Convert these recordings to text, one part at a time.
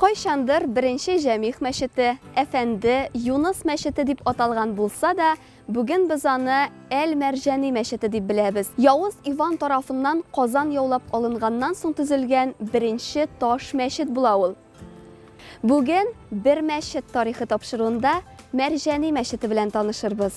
Кайчандыр беренче Җәмигъ мәчете, Әфәнде, Юныс мәчете дип аталган булса да, бүген без аны Әл-Мәрҗани мәчете дип беләбез. Явыз Иван тарафыннан Казан яулап алынганнан соң төзелгән беренче таш мәчет була ул. Бүген Бер мәчет тарихы тапшыруында Мәрҗани мәчете белән танышырбыз.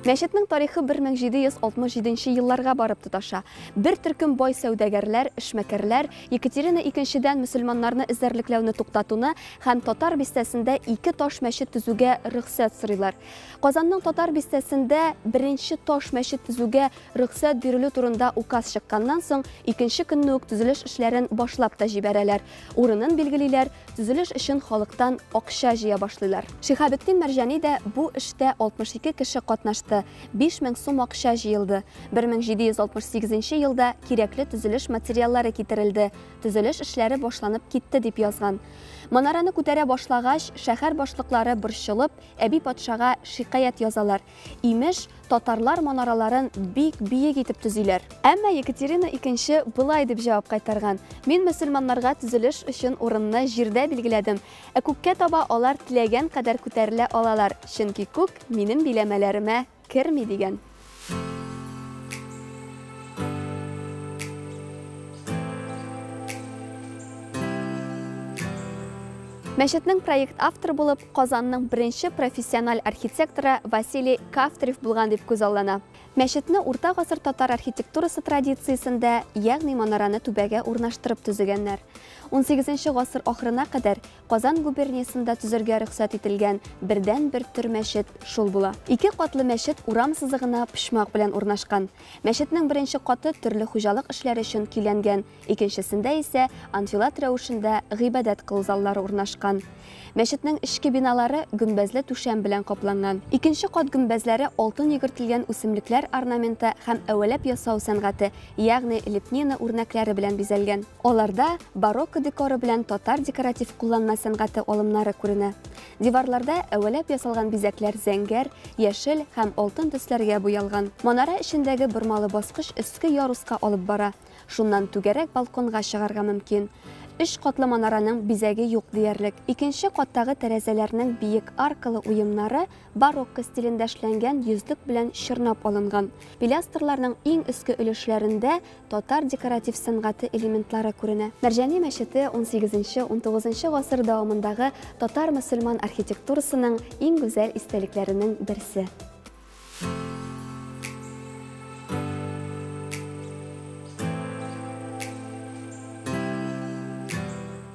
Мәчетнең тарихы 1767 елларга барып тоташа. Бер төркем бай сәүдәгәрләр, эшмәкәрләр Екатерина II-дән мөселманнарны эзәрлекләүне туктатуны һәм Татар бистәсендә ике таш мәчет төзүгә рөхсәт сорыйлар. Казанның Татар бистәсендә беренче таш мәчет төзүгә Рөхсәт бирелү турында указ чыкканнан соң, икенче көнне үк төзелеш эшләрен башлап та җибәрәләр. Урынын билгелиләр, төзелеш өчен халыктан акча җыя башлыйлар. Шиһабетдин Мәрҗани дә бу эштә 62 кеше катнашты, 5000 сум акча җыелды. 1768 нче елда кирәкле төзелеш материаллары китерелде, төзелеш эшләре башланып китте, дип язган. Манараны күтәрә башлагач, шәһәр башлыклары борчылып, әби патшага шикаять язалар. Имеш, татарлар манараларын бик биек итеп төзиләр. Әмма Екатерина Икенче болай дип җавап кайтарган, Мин мөселманнарга төзелеш өчен урынны җирдә билгеләдем, ә күккә таба алар теләгән кадәр күтәрелә алалар, чөнки күк минем биләмәләремә керми, дигән. Мәчетнең проект авторы булып Казанның беренче профессиональ архитекторы Василий Кафтырев булган дип күзаллана. Мәчетне урта гасыр татар архитектурасы традициясендә, ягъни манараны түбәгә урнаштырып төзегәннәр. Унсигезенче гасыр ахырына кадәр Казан губерниясендә төзергә рөхсәт ителгән бердәнбер төр мәчет шул була. Ике катлы мәчет урам сызыгына почмак белән урнашкан. Мәчетнең беренче каты төрле хуҗалык эшләре өчен көйләнгән, икенчесендә исә анфилат рәвешендә гыйбадәт кылу заллары урнашкан. Мәчетнең эчке биналары гөмбәзле түшәм белән капланган. Икенче кат гөмбәзләре алтын йөгертелгән үсемлекләр орнаменты һәм әвәләп ясау сәнгате, ягъни лепнина үрнәкләре белән бизәлгән. Аларда барокко декоры белән татар декоратив кулланма сәнгате алымнары күренә. Диварларда әвәләп ясалган бизәкләр зәңгәр, яшел һәм алтын төсләргә буялган. Манара эчендәге бормалы баскыч өске яруска алып бара. Шуннан түгәрәк балконга чыгарга мөмкин. Өч катлы манараның бизәге юк диярлек. Икенче каттагы тәрәзәләрнең биек аркалы уемнары барокко стилендә эшләнгән йөзлек белән чорнап алынган. Пилястрларның иң өске өлешләрендә татар декоратив сәнгате элементлары күренә. Мәрҗани мәчете унсигезенче-унтугызынчы гасыр дәвамындагы татар-мөселман архитектурасының иң гүзәл истәлекләренең берсе.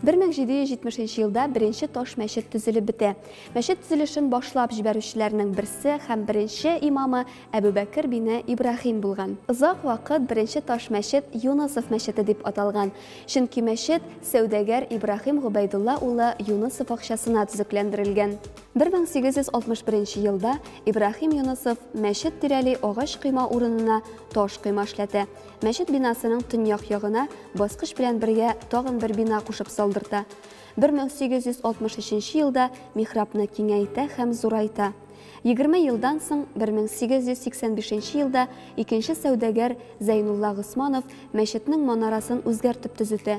1770 елда беренче таш мәчет төзелеп бетә. Мәчет төзелешен башлап җибәрүчеләрнең берсе һәм беренче имамы Әбүбәкер бине Ибраһим булган. Озак вакыт беренче таш мәчет Юнысов мәчете дип аталган, чөнки мәчет сәүдәгәр Ибраһим Гобәйдулла улы Юнысов акчасына төзекләндерелгән. 1861 елда Ибраһим Юнысов мәчет тирәли агач койма урынына таш койма эшләтә, мәчет бинасының төньяк ягына баскыч белән бергә тагын бер бина кушып салдырта. 1863 елда михрабны киңәйтә һәм зурайта. 20 елдан соң, 1885 елда икенче сәүдәгәр Зәйнулла Госманов мәчетнең манарасын үзгәртеп төзетә.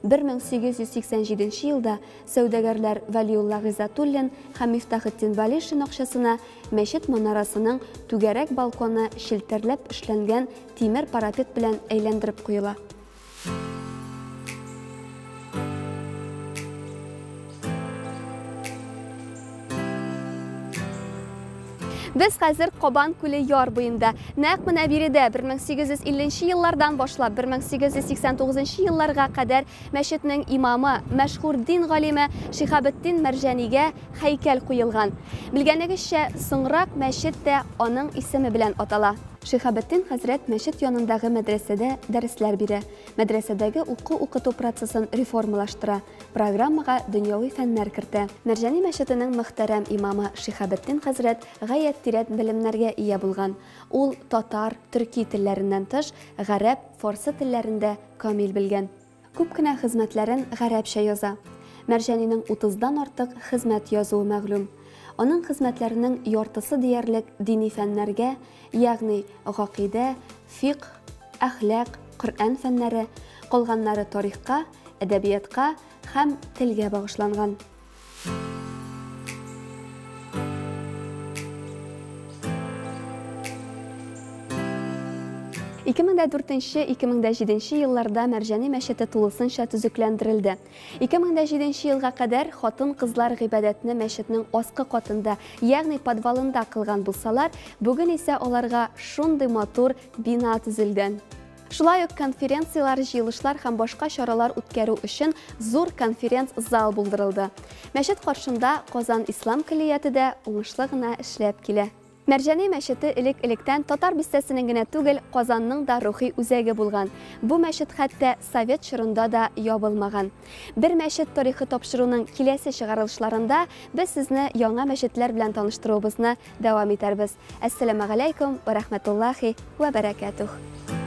1887 елда сәүдәгәрләр Вәлиулла Гыйззәтуллин һәм Мифтахетдин Вәлишин акчасына мәчет манарасының түгәрәк балконы челтәрләп эшләнгән тимер парапет белән әйләндереп куела. Без хәзер Кабан күле яр буенда. Нәкъ менә биредә 1850 еллардан башлап 1889 елларга кадәр мәчетнең имамы, мәшһүр дин галиме Шиһабетдин Мәрҗанигә һәйкәл куелган. Белгәнегезчә, соңрак мәчет тә аның исеме белән атала. Шиһабетдин хәзрәт мәчет янындагы мәдрәсәдә дәресләр бирә, мәдрәсәдәге уку-укыту процессын реформалаштыра, программага дөньяви фәннәр кертә. Мәрҗани мәчетенең мөхтәрәм имамы Шиһабетдин хәзрәт гаять тирән белемнәргә ия булган. Ул татар, төрки телләреннән тыш, гарәп, фарсы телләрен дә камил белгән. Күп кенә хезмәтләрен гарәпчә яза. Мәрҗанинең утыздан артык хезмәт язуы мәгълүм. Аның хезмәтләренең яртысы диярлек дини фәннәргә, ягъни гакыйдә, фикһ, әхлак, Коръән фәннәре, калганнары тарихка, әдәбиятка һәм телгә багышланган. 2004-2007 елларда Мәрҗани мәчете тулысынча төзекләндерелде. 2007 елга кадәр хатын-кызлар гыйбадәтне мәчетнең аскы катында, ягъни подвалында кылган булсалар, бүген исә аларга шундый матур бина төзелгән. Шулай ук конференцияләр, җыелышлар һәм башка чаралар үткәрү өчен зур конференц-зал булдырылды. Мәчет каршында Казан ислам көллияте дә уңышлы гына эшләп килә. Мәрҗани мәчете элек-электән татар бистәсенең генә түгел, Казанның да рухи үзәге булган. Бу мәчет хәтта совет чорында да ябылмаган. Бер мәчет тарихы тапшыруның киләсе чыгарылышларында без сезне яңа мәчетләр белән таныштыруыбызны дәвам итәрбез. Әссәламегаләйкүм вә рәхмәтуллахи вә бәрәкәтүһ.